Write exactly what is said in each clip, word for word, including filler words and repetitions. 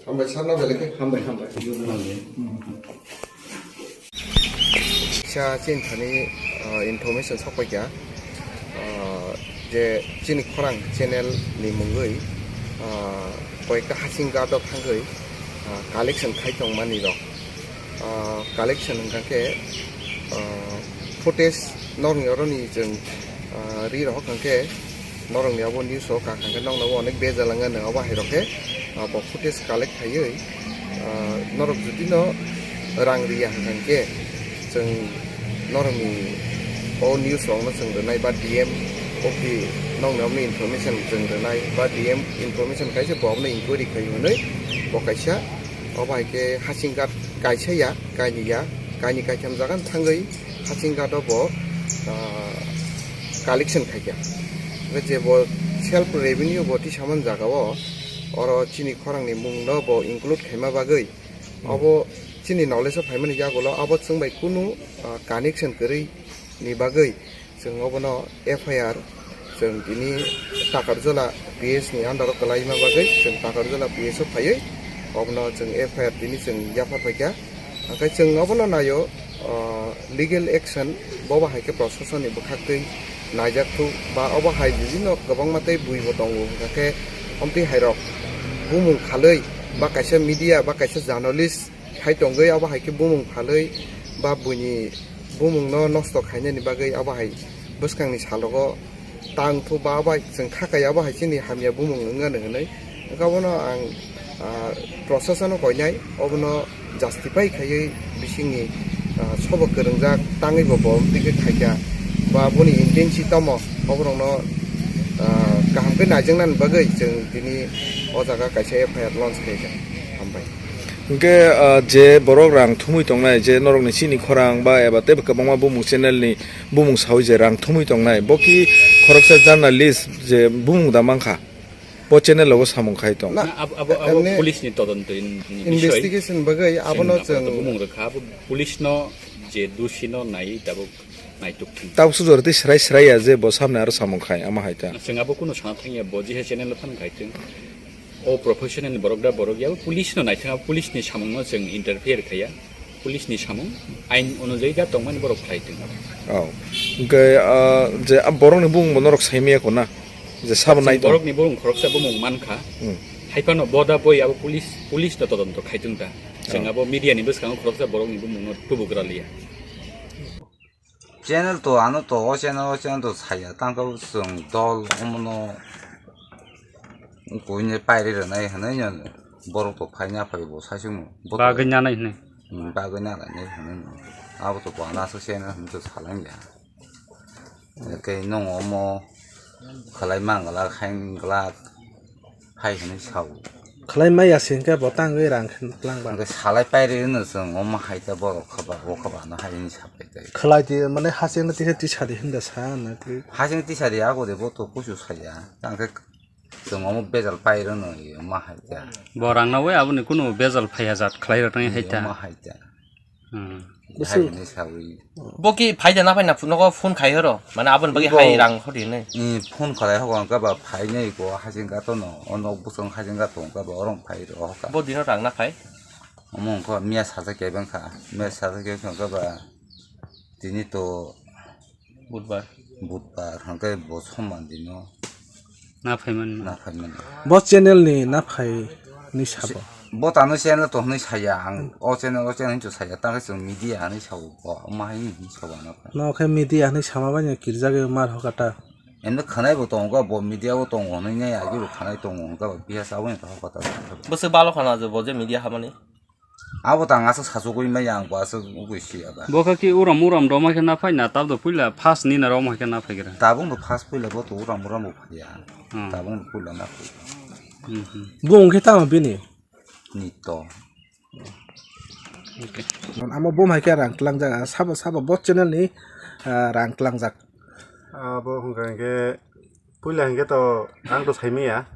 Hambai sir no belai khe. Hambai, hambai. Kisa chini thani, ah, information sokpaikha, ah, je chini khorang channel ni mungwi, ah, koyekta hasing ghat o thangwi, ah, collection khai tongmani rok. Ah, collection hwnkha khe, ah, footage norokni oroni chwng, ah, ri rohor hwnkha khe norokni abo news o kha hwnkha khe nokno bo onek bejal wngya nw abo hai rok khe, ah, bo footage collect khaiwi, ah, norok jodi no rang riya hwnkha khe chwng norokni o news rokno chwng rwnai ba D M office nokni omo information chwng rwnai ba D M information kaisa bo abono inquiry khai hwnwi bo kaisa. Obo hai khe hasing ghat kaisa ya, kainwi ya, kainwi kaitham jaga thangwi hasing ghat o bo, ah, collection khai kha. Hwnkhe je bo self revenue bo tisamani jaga o, oro chini khorang ni mung no bo include khaima bagwi, hmm, obo chini knowledge o phaimani yagulo abo chwng bai kunu, ah, connection kwrwi ni bagwi chwng obono F I R chwng tini Takarjala P S ni under o kwlaima bagwi chwng Takarjala P S o phaiwi obono chwng F I R tini chwng yaphar phaikha. Hwnkhe chwng obono naio, o, legal action bobo hai khe proshasoni bwkhaktwi naijakthu ba obo hai bibinno kwbangma tei buibo tongo hwnkha khe omtwi hairok bumung khalwi ba kaisa media ba kaisa journalist hai tongwi abo hai khe bumung phalwi ba buini bumungno nosto khainani bagwi abo hai bwskangni salogo tang thu ba abo hai chwng kha kai abo hai chini hamya bumung wngmani hwnwi. Wngkha bono ang, ah, proshasano koinai obono justify khaiwi bisingni, ah, sobo kwrwngjak tangwi bo bo twi khe khaikha ba boni intensi tamo oborokno, ah, kaham khe naijaknani bagwi chwng tini o jaga kaisa F I R launch khaikha. Hambai. Hwnkhe, ah, je borok rang thumwi tongnai, je norokni chini khorang ba eba tei kwbangma bumung channel ni bumung saui je rang thumwi tongnai, bo ki khoroksa journalist je bumung da mankha, bo channel rogo samung khai tong. Na, Na, abo, abo, abo emne police ni todonto ni, ni bisoi. Investigation bagwi abono chwng apatot chwng bumung rwkha, abo police no je dusi no naiwi tabuk naituk thung. Tabuk sujor tei srai srai ya je bo samne aro samung khai, ama hai ta. Chwng abo kunu sana thangya, bo je hai channel no phan khai thung. O professional ni borok da borok ya, police no naithang, police ni samung no chwng interfere khaya, police ni samung ain onujai da tongmani borok khlai thung. Oh. Hwnkhe, ah, je, ah, borok ni bumung bo norok sai maya ko na? Je sabo nai tong. Borok ni bumung khoroksa bumung mankha. Hmm. Hai phano bo da boi abo police, police no todonto khai thung da. Chwng Oh. abo media ni bwskango khoroksa borok ni bumung no tubugra liya. Channel to ano to, o channel, o channel to saya, tangkha chwng dol omono koine pairi rwnai hwnwi no borok to phaina phai bo saisung bo to Bagwi nanai hwnwi. Hmm, bagwi nanai hwnwi no. Abo to bo ano aswk channel hwnwi to salang ya. Tei nwng omo khwlai mangla, khain glak hai hwnwi sao. Khwlai maya se hwnkhe bo tangwi rang khe lang ba. Hwnkhe salai pairi hwno chwng omo hai khe borok kha ba, o kha ba no hai hwnwi sa pai khe. Khwlai di mane hasing no tisa tisa di hwnda sa na twi. Hasing tisa di ago de bo to kuchu saya. Tang khe chwng omo bejal pairi hwno omo hai khe. Bo rang nawi aboni kunu bejal phaiya jat khwlai rwtani hai ta. Omo hai khe. Hmm. Bwswk. Hai hwnwi sawi. Bo ki phaida na phaina nogo phone khai horo? Mane aboni bagwi Bo hai rang hori hinwi. I phone khalai hogo hwnkha ba phainai ko hasing gato no, o nok bwswng hasing gato hwnkha ba orong phai ro hoka. Bo dino rang na phai? Omo hwnkha miya sajak ya bangkha. Miya sajak ya hwnkha ba tini to Budbar. Budbar hwnkhe bo soman dino. Na phaiman. Na phaiman. Bo channel ni na phai ni sabo. Bo tano channel to hwnwi saya ang. O channel, o channel hinwi saya. Tangkhe chwng media hinwi sao. Bo ma hai hinwi sao ano. No khe media hinwi sama bai kirjak mar hokata. Endo khwnai bo tongo, bo media bo tongo hwnwi nai agi bo khwnai tongo hwnkha ba biya sabo ni hokata. Bwswk balo khana je bo je media hamani. Abo tang aswk sachugwi maya ang bo aswk ugwi siya ba. Bo kha ki uram uram roma khe na phai na, tabdo puila first ni na roma khe na phai gra. Tabung bo first puila bo to uram uram bo phaiya. Hmm. Tabung bo puila na phai. Hmm, hmm. Bo wng khe tamo bini? Nito. Okay. Amo bo hai khe rang tlangjak, sabo sabo bo channel ni, ah, rang tlangjak. Abo hwnkha hwnkhe puila hwnkhe to ang to saimaya.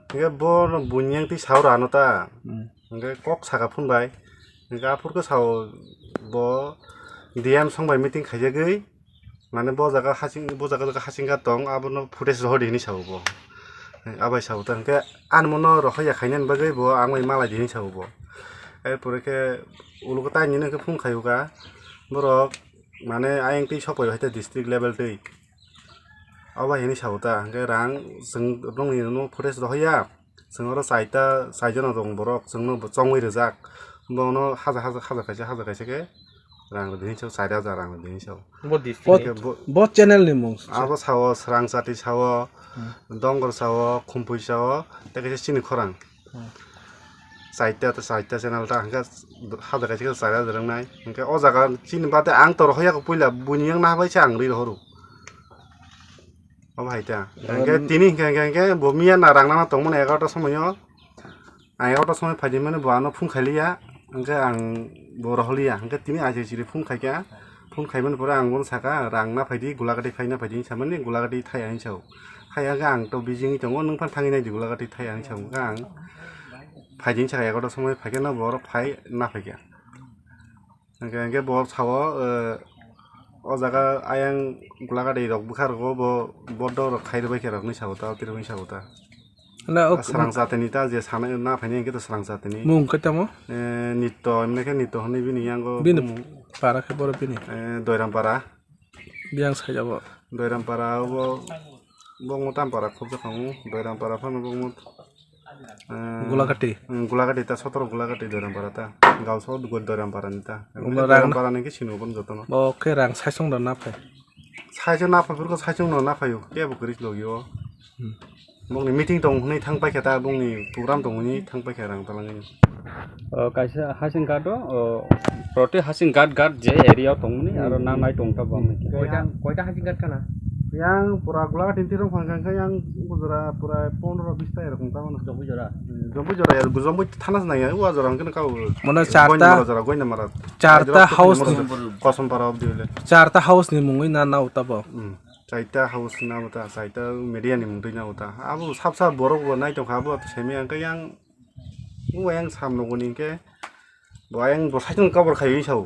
Hwnkhe bo bunyang twi saura ano ta. Hmm. Hwnkhe kok saka phunbai. Hwnkhe aphurkhe sao bo D M songbai meeting khaijagwi. Mane bo jaga hasing, bo jaga jaga hasing kha tong, abono footage rohor di hinwi sao bo. Abai sabo ta hwnkhe, ani mono rohor ya khainani bagwi bo ang bai malai di hinwi sabo bo. Erpore khe ulo khe taini hwnkhe phone khaiyuka borok, mane ayang twi sok pai hai ta district level twi. Obo hinwi sabo ta hwnkhe rang chwng nokni no footage rohor ya, chwng oro chaita, chaijano tong borok, chwngno bo chongwi rijak, bono haja haja haja kaisa haja kaisa khe rang rwdi hinwi sabo, chari hajar rang rwdi hinwi sabo. Bo district. Bo, bo channel ni mung. Abo sao, Srang Chati sao, Dongor sao, Khumpui sao, tei kaisa chini khorang. Chaita, chaita channel ta hwnkhe haja kaisa khe chari hajar wngnai. Hwnkhe o jaga chini bade ang toro hoya khe puila buini yang nahabai se ang ri rohoro. Obo hai ta. Hwnkhe tini hwnkhe, hwnkhe, hwnkhe bo miya na rang nana tongmani egarota somoyo. Ang egarota somoi phaidi mani bo ano phone khailiya, hwnkhe ang bo rohorliya, hwnkhe tini aisai siri phone khaikha, phone khaimani pore ang bono saka, "Rang na phaidi, Gulagati phai na phaidi," hinwi samani, "Gulagati thai," hinwi sao. Hai hwnkhe ang to busy wngwi tongo, "Nwng phano thangwi naidi, Gulagati thai," hinwi sao, hwnkhe ang phaidi hinwi saka, egarota somoi phaikhe no bo oro phai na phaikha. Hwnkhe, hwnkhe bo sao, eh, o jaga ayang Gulagati rok bwkha rogo bo bodo rok khai rwbaikha rok hinwi sao ta, tei rwngwi sao ta. Na, o Srang Chati ni ta je sana na phaini hwnkhe to Srang Chati ni. Mung khe tamo? Eh, Nitto, emne khe Nitto hwnwi bini yango. Bini bumung. Para khe boro bini. Eh, Doiram para. Biyang saijabo. Doiram para obo, bongmo tam para khobjak tongo. Doiram para phano bongmo, eh, Gulagati. Hmm, Gulagati ta, sotoro Gulagati Doiram para ta. Gausao Doiram para ni ta. Omo Doiram rang para ni khe sini obo jotono. Bo khe rang saisong da na phai. Saisong na phai, phurkhe saisong no na phaio. Kebo kwrwi logi o. Hmm. Bongni meeting tong hwnwi thang paikha ta, bongni program tong hwnwi thang paikha rang talangwi. O, kaisa Hasing Ghat o, o, proti Hasing Ghat Ghat je area o tongmani, aro Hmm. nangnai tongta bo ang. Koita, koita Hasing Ghat khana? Yang pura Gulagati ni tirong phang kha, yang bujura pura pondro bis ta erokom ta mano. Jompu jora? Hmm, Jompu jora ya, Jompu thana se nang ya, wa jora hwnkhe kau. Mane charta, Goindamara jora, Goindamara. Charta Hyderabad house ni. Kosom para obdi bole. Charta house ni mungwi na nao ta bo. Hmm. Chaita house na bo ta, chaita media ni mungwi na bo ta. Abo sab sab borok bo nai tongkha, abo semi ang khe yang, bo yang sam nogoni hwnkhe, bo yang bo saichung cover khai sao.